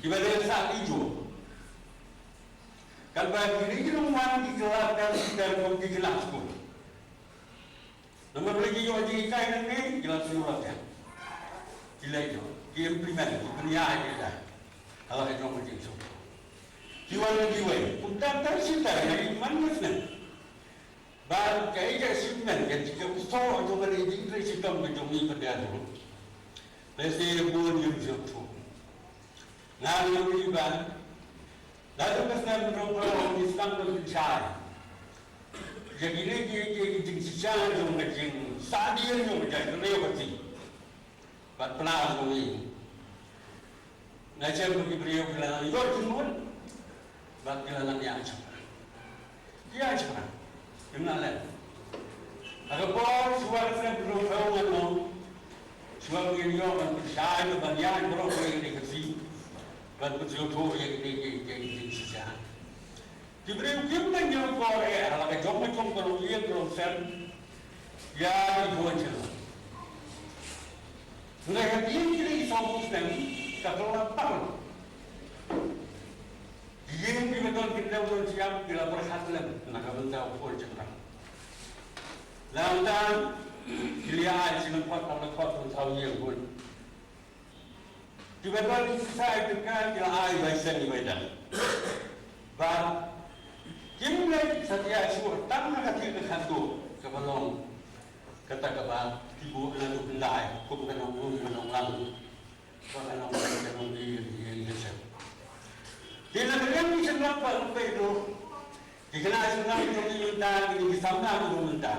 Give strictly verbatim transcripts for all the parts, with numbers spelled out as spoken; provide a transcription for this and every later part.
Kiba dei sa ki ju. Kan ba ki ri ki nong wan ki kelak kan ki kan ki kelak skul. Namar lagi yo ji kai nang ni ki la su la kan. Ki la yo ki implement ki pynïaid ki da. Hala ka jong ka jingsu. Ki wan lagi wei. Kumta ta sita ni man ngi snen. Ba kaei ka achievement ka jingkyrkhu jong ka jingtrei shitom ka jong ngi pat ïa tu. Lehse bun ïa u jingkyrkhu. Nga ïohi ba lada ka snem jong ka ngi sdang ban pynshai ïa kine ki, ki, ki jingshisha jong ka jingsahdien jong ka jingkyrkhu ka jing. Bad pynah jong ngi. Nga shem ba ki briew ki la nang ïoh jingmut bad ki la nang ïa shaphrang. Ki ïa shaphrang. Kim lah leh. Ha ka por shuwa ka snem pynriew phew ngan ong shuwa ba ngin ïoh ban pynshai ban ïa baroh kawei ka dei ka si ban pynsngewthuh ïa kine ki, ki, ki jingshisha. Ki briew kim dang ïoh por eh ha la ka jong ka jong ka long ïing ka long sem. Ïa ki khun sha. Nga ïa ki ïing ki dei ki sawphew snem ka ka la pang. Ki ïing ki ba don ki dei don siam ki la pyrkhat lem na ka bynta u khun sha. Lam dan ki ïa ai sha ka khot ka khot ka thaw ïing khun. Kiba don ki sai ki ka ki la ai bai seng bai dang. Ba kim leh satia shuh tang ha ka thik ka khatduh kaba long kata kaba ki buh naduh hyndai kum ka nong um ka nong lang. Ba ka nong um ka nong ïa ïa ïa seng. Ki la ka ïa ki seng lang ba long bai duh. Ki khynnah seng lang jong ki mynta ki samla ki mynta.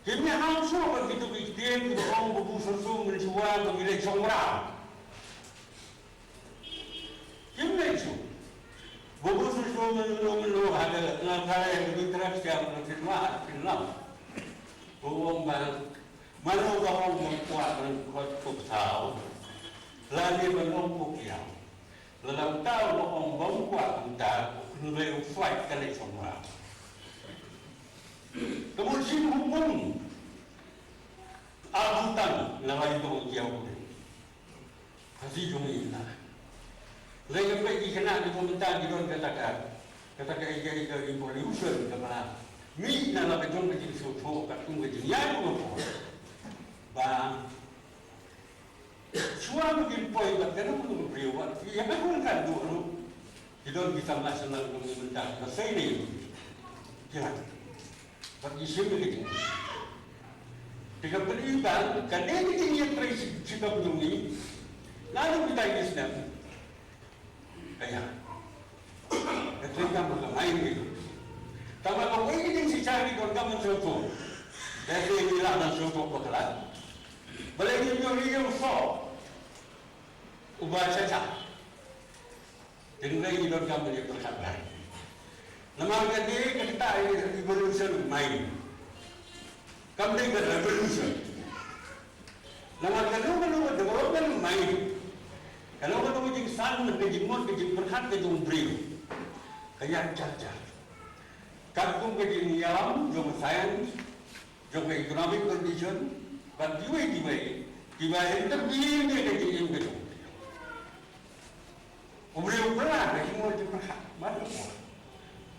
Kim ïa ham shuh ba kito ki ktien kiba ong ba bu shuh shuh mynshuwa ba ki leh shong mraw. Kim leh shuh. Ba bu shuh shuh mynno mynno ha ka nga ka ïa ka trap siam ka tin wa tin lam. Ba ong ba mano ba ong ba kwah ban khot ko thaw. Lane ba ong ko kiaw. Lada uta u la ong ba u kwah kumta, u kynrei u fight ka leh shong mraw. Ka mut shin hukum. Abu tang na lai dong kiaw u dei. Khasi jong i na. Lei ka peit ki khynnah ki bym tang ki don kata ka. Kata ka ika ika revolution ka ba. Mi na la ka jong ka jingsngewthuh ka tung ka jingïaid u ko. Ba Shuwa ba kin poi bad kano kano ka briew bad ïa ka khun ka duh ruh. Ki don ki samla samla ka mynta ka sei ne. Ki rat. Bad ki shim ka jing. Te ka pynïaid ba ka dei ka jingïatrei shi, shitom jong ngi. Naduh kita ki snem. Ka ïa. Ka tring kam ka main ni. Tangba kawei ka jingshisha ki donkam ban sngewthuh. Lehse ngi lah ban sngewthuh bakla. Balei ngim ïoh ïa u soh uba shisha. Tynrai ngi donkam ban ïa pyrkhat bha. Namar ka dei kata ka evolution of mind. Kam dei ka revolution. Namar kano kano ka development of mind, kano kano ka jingsan, ka jingmut, ka jingpyrkhat ka jong u briew, ka ïaid jar jar. Katkum ka jingïalam jong ka science, jong ka economic condition, bad kiwei kiwei kiba intervene ïa ka jingim ka jong u briew. U briew u pyrkhat, ka jingmut jingpyrkhat. Mat u por.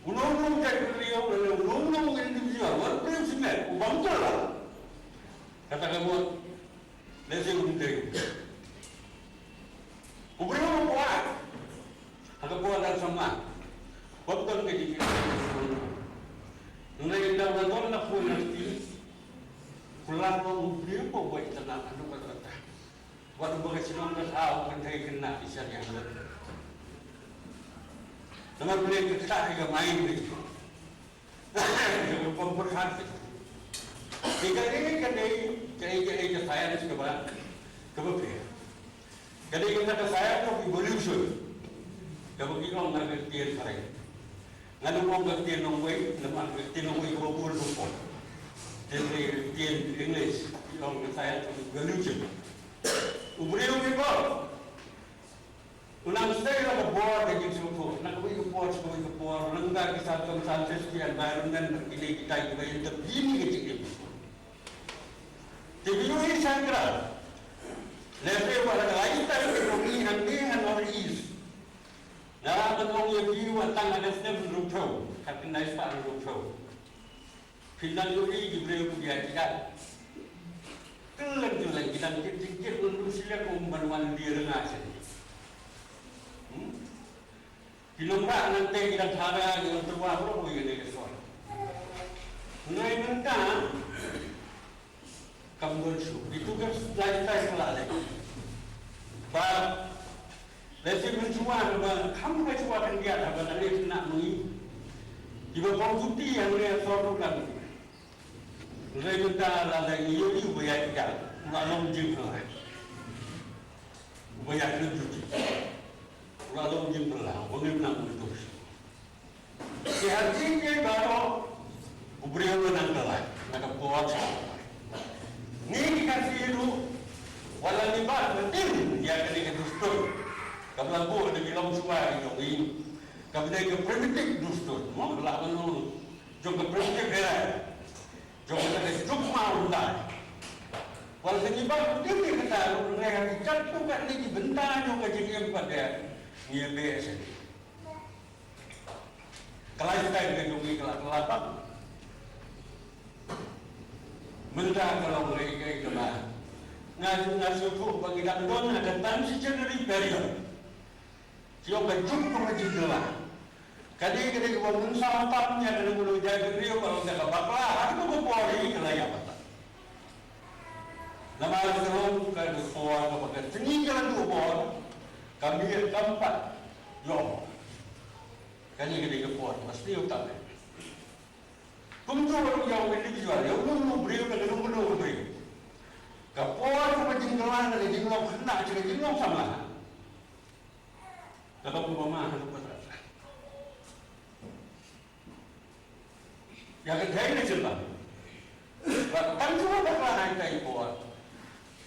U nong nong jait u briew, u nong nong individual, wat u briew shisha, u bang u pyrkhat. Kata ka mut, lehse u dei. U briew u pyrkhat. Ha ka por dang samla. Bad don ka jingim. Nang ïa dang don na phone na ti. Pula ko u briew ko bai tana anu ka kata. Wat ba ka shnong ka thaw kan thei khynnah ki sha ïa. Namar pule ka ktah ka main ni. Ka pom pyrkhat. Ni ka dei ka dei ka dei ka dei ka science ka ba ka ba phe. Ka dei ka ka science of evolution. Ka ba ki ong ka ktien phareng. Nga dang ong ka ktien nongwei, namar ka ktien nongwei ka ba bun ruh pom. Te ka ktien English ki ong ka science of evolution. U briew u bor. U nang sei la ka bor ka jingsngewthuh, na kawei ka por sha kawei ka por, u nang da ki san kan san test ki environment, kine kita kiba intervene ka jingim. Te ki ïohi shangkla. Lehse ba la ka lifestyle ka jong ngi hangne ha North Tang ha ka snem hynriewphew, khatkhyndai spah hynriewphew. Phin dang ïohi ki briew ki ïaid ki kat. Kylleng kylleng ki dang kit jingkit, un ym shiliang, um ban wan die rnga shen. Hmm? Ki nongbah nangta ki dang thala, ki dang tyrwa baroh kawei ka dei ka sor. Hynrei mynta kam don shuh. Itu ka lifestyle ka la leh. Ba lehse mynshuwa haba kham ba shuwa khyndiat haba la leh khynnah ma ngi, kiba pom duty hangne ha sor ruh la don. Hynrei mynta la dei ïohi uba ïaid ïa u la long jingphylla. Uba ïaid na duty u la long jingphylla, uba ngim nang uba dur. Ki ha ki ki baroh u briew u nang kylla na ka por. Ngi ki Khasi ruh wat la ngi bat myntoi ïa kane ka dustur kaba la buh da ki longshuwa ki jong ngi, kaba dei ka primitive dustur, mo, la ban long jong ka primitive era, jong kata ka juk maw ynda. Wat la ngi bat myntoi ïa kata ruh, ngi ha ki katto katne ki bynta jong ka jingim pat de ngi ïa beh sha ngi. Ka lifestyle ka jong ngi ka la, ka la bang. Mynta ka long kaei kaei kaba nga ju, nga sngewthuh ba ngi dang don ha ka transitionary period. Ki ong ka juk ka jingkylla. Kane ka dei kaba mynsaw tam ïa kane ka jait bynriew ba long da ka bakla ha kano ka por hi ka la ïap pat. Namar ka long ka por kaba ka jingim ka la duh bor, ka miet kam pat ïoh. Kane ka dei ka por kaba sniew tam. Kumjuh ruh ïa u individual, ïa uno uno u briew, na kano kano ka briew. Ka por kaba jingkylla na ka jinglong khynnah, ka jinglong samla, kaba kumba ma haduh katta. Ïa ka dei na jylla ba tang shuwa ba ka la haitai por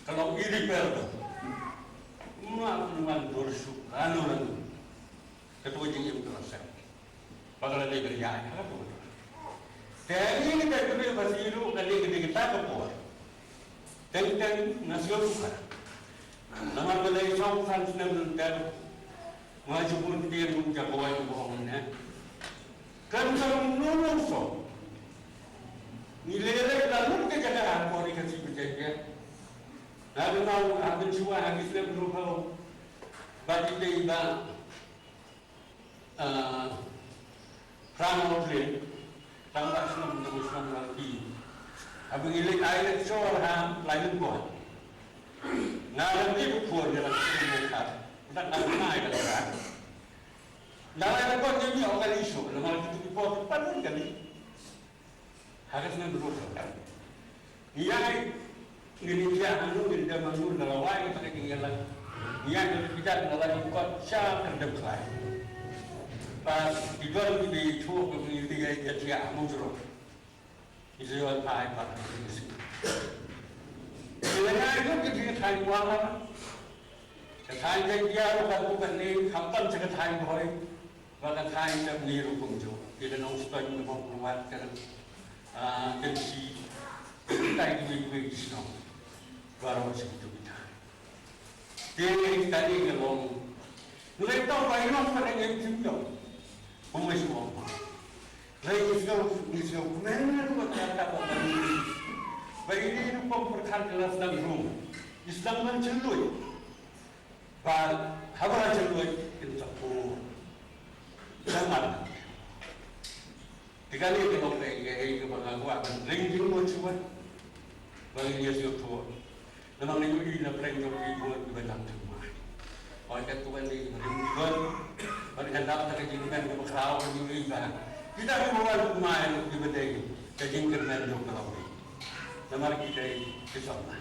ka long irreparable. Ngam wan dur shuh lano lano. Kato ka jingim ka la sep ba ka la dei ban ïaid ha kato. Te ngi ngi dei ka dei ba shu ruh ka dei ka dei kata ka por. Teng teng nga sngewthuh ka. Namar balei shong san snem lynter nga ju bun ktien kum ja kawei kum ong ne. Kan sa rum nunu so. Ngi lele la lut ka jaka ha por i ka si bejai ya. Na ka nau ha mynshuwa ha ki snem ruh hau. Ba ki dei ba Ah, Frank Otley, tang ba snem, tang ba snem laki. Haba ngi leit ai lecture ha Lailynpot, nga dang dei ba phuh, nga dang dei ba khat. Nga dang dei ba khat. Nga dang dei ba khat, ngi ong kali shuh, namar kito ki por ki pan kali. Ha ka snem ruh ka. Ïa, ngin ïa hanu, ngin da manu, da lawai, ka king ïa la. Ïa, da kita da la kot cha ka da khlai. Ba ki don ki bi chu ko ngi di ga ïa tia mu jro. Ki se yon pai pa. Ïa, ïa, ïa, ki di thai kwa la. Ka thaiñ ka ïa ka tu ka ni kham tam cha ka thaiñ bhoi. Ba ka thaiñ ka ni ruh kumjuh. Ki da nong span na bong ruat ka. Ah, ka si. Ka thaiñ ki wei wei ki shnong. Ba ro si tu ki thaiñ. Te ka ni ka long. Ngai tau bai nong pa ngai jim jong. Kumai shnong. Lai ngi sngewkmen na ruh ka kata ba ngi. Ba ini ruh pom pyrkhat ka la sdang ruh. Sdang man chelui. Ba haba la chelui kin sa pur. Sdang man. Te kane ka long kaei kaei kaba nga kwah ban ring jingmut shuwa. Ba ngi ïa sngewthuh. Namar ngi ïohi na pdeng jong ki bun kiba dang thymmai. Oi, katto katne kiba rim ki don. Bad ngan dap da ka jingkmen kaba khraw ba ngi ïohi ba kita kiba wan thymmai ruh kiba dei ka jingkyrmen jong ka lawei. Namar ki dei ki samla.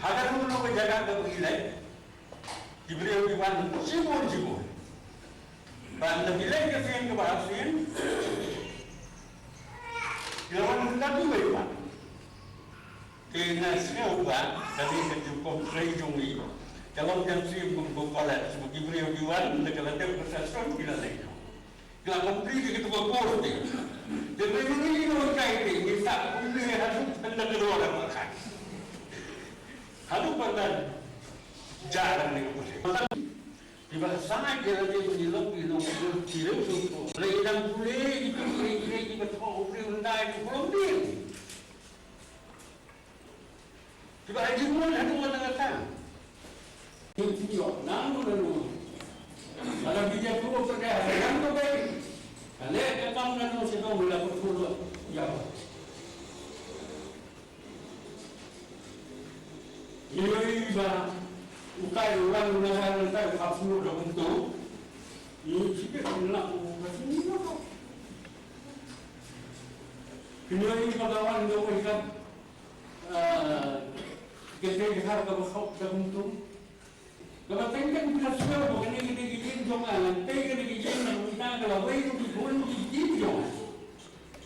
Ha kano kano ka jaka kaba ngi leit, ki briew ki wan shibun shibun. Bad lada ki leit ka sien kaba arsien, ki la wan kata kiwei pat. Te nga sngew ba kane ka jingpom trei jong ngi ka long jingtrei kum ka college, ba ki briew ki wan, lada ka la dep ka session ki la leit. Ki la complete ïa kito ka course te. Te mynta ngi ïoh kai te, ngi sah kumne haduh pynban ka dor ka khat. Haduh pynban. Jalan ni ko. Ki ba sa ki la de ni long ni long ki reu su ko. Le i dang pule i tu ki ki ki ba ko u reu ndai ko long ni. Ki ba ai jingmut ha tu na ta. Ni ti yo nang no no. Ala bi ja tu ko ka nang ko be. Ale ka kam na no se ko la ko tu lo. Ya. Ïohi ba u kai u wan u nasa u kai u khap shuh da kumto. Ïohi shisha kin lah u ka sini no. Kin ïohi ba ka wan da u kai ka, ah, ka tei ka har ka ba khap da kumto. Kaba teng teng phi la sngewbha ba kane ka dei ka ïing jong nga, lane kane ka ïing jong nga, kaba wei ruh ki bun ki ïing jong nga.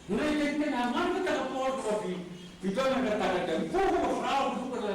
Hynrei teng teng ha man kata ka por kaba phi, phi don ha kata ka tempong kaba khraw, kaba